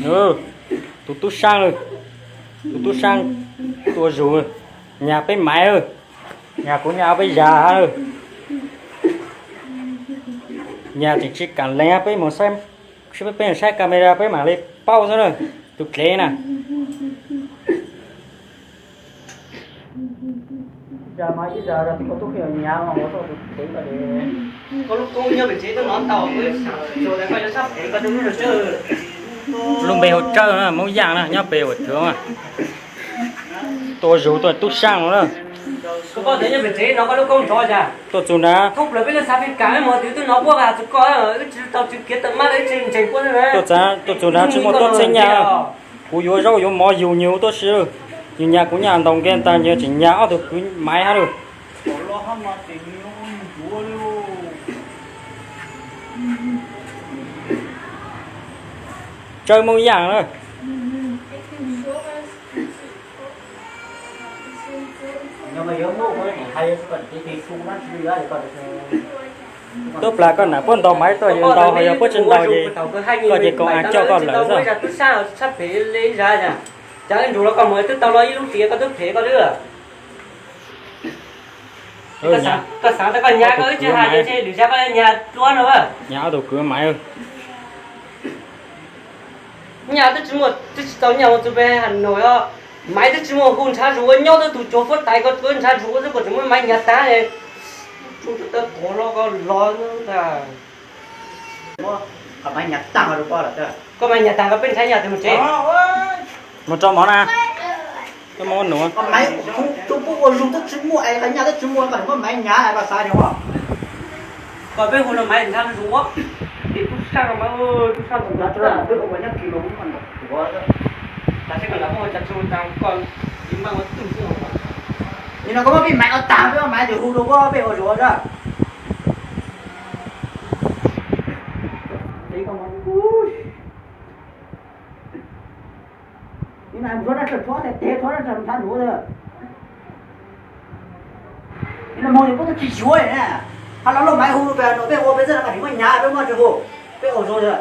Tus tub saab, tus tub saab tua zug, nyag peb maiv, nyag kuv nyag peb zag. Nyag tseem tsis kam lees, peb mus saib, peb saib camera peb mam li paub xwb na. Tus dlev na. Lub npe hu Tsawb na, Moob Yaaj na, nyob pem Huam Tswv. Tua zug tuaj tub saab no na. Tuaj txug nrad. Tuaj txug nrad tsis muaj tuaj txheeb nyaj. Kuv yuav zaub yuav mov yug nyag tuaj si, yug nyag kuv nyag ntaus nkaus ntag, nyag tseem nyag ob tug kwv maiv hab lawm. Tsawb Moob Yaaj na. Tub plas, koj nam puab ntaus maiv tuaj, yus ntaus, ho yog puab tsis ntaus ces koj ces koom as coj koj lawm xwb. Nyag ob tug kwv maiv. Nyaj twb tsis muaj, twb tsis tau nyaj ua txug peb Has Nois os. Maiv twb tsis muaj, hu ntshav zug ua nyob twb tus cuag fuab tais ko, ntshav zug ua xwb, koj tseem muab maiv nyag tag. Tub tawb quav hlob koj los ntag. Koj maiv nyag tag koj peb ntshai nyaj tes mus tsev. Mus rau mov na. Maiv tub pub ua zug twb tsis muaj es nyaj twb tsis muaj, koj muab maiv nyag koj xav li os. Koj peb hu no maiv ntshav zug ua. Tub sab, tub sab, tub sab. Nim no koj muab peb maiv ua tag, peb muab maiv tes hu rau koj peb ua zug os. Nim no mus tsuav dab tsi, tsuav tes tes, tsuav dab tsi ntshav zug. Nim no moog yus puab twb tsis yuav na. Has los lub maiv hu rau peb no, peb ua peb txawj, koj tsis muab nyag peb muab tsis hu, peb ua zug os.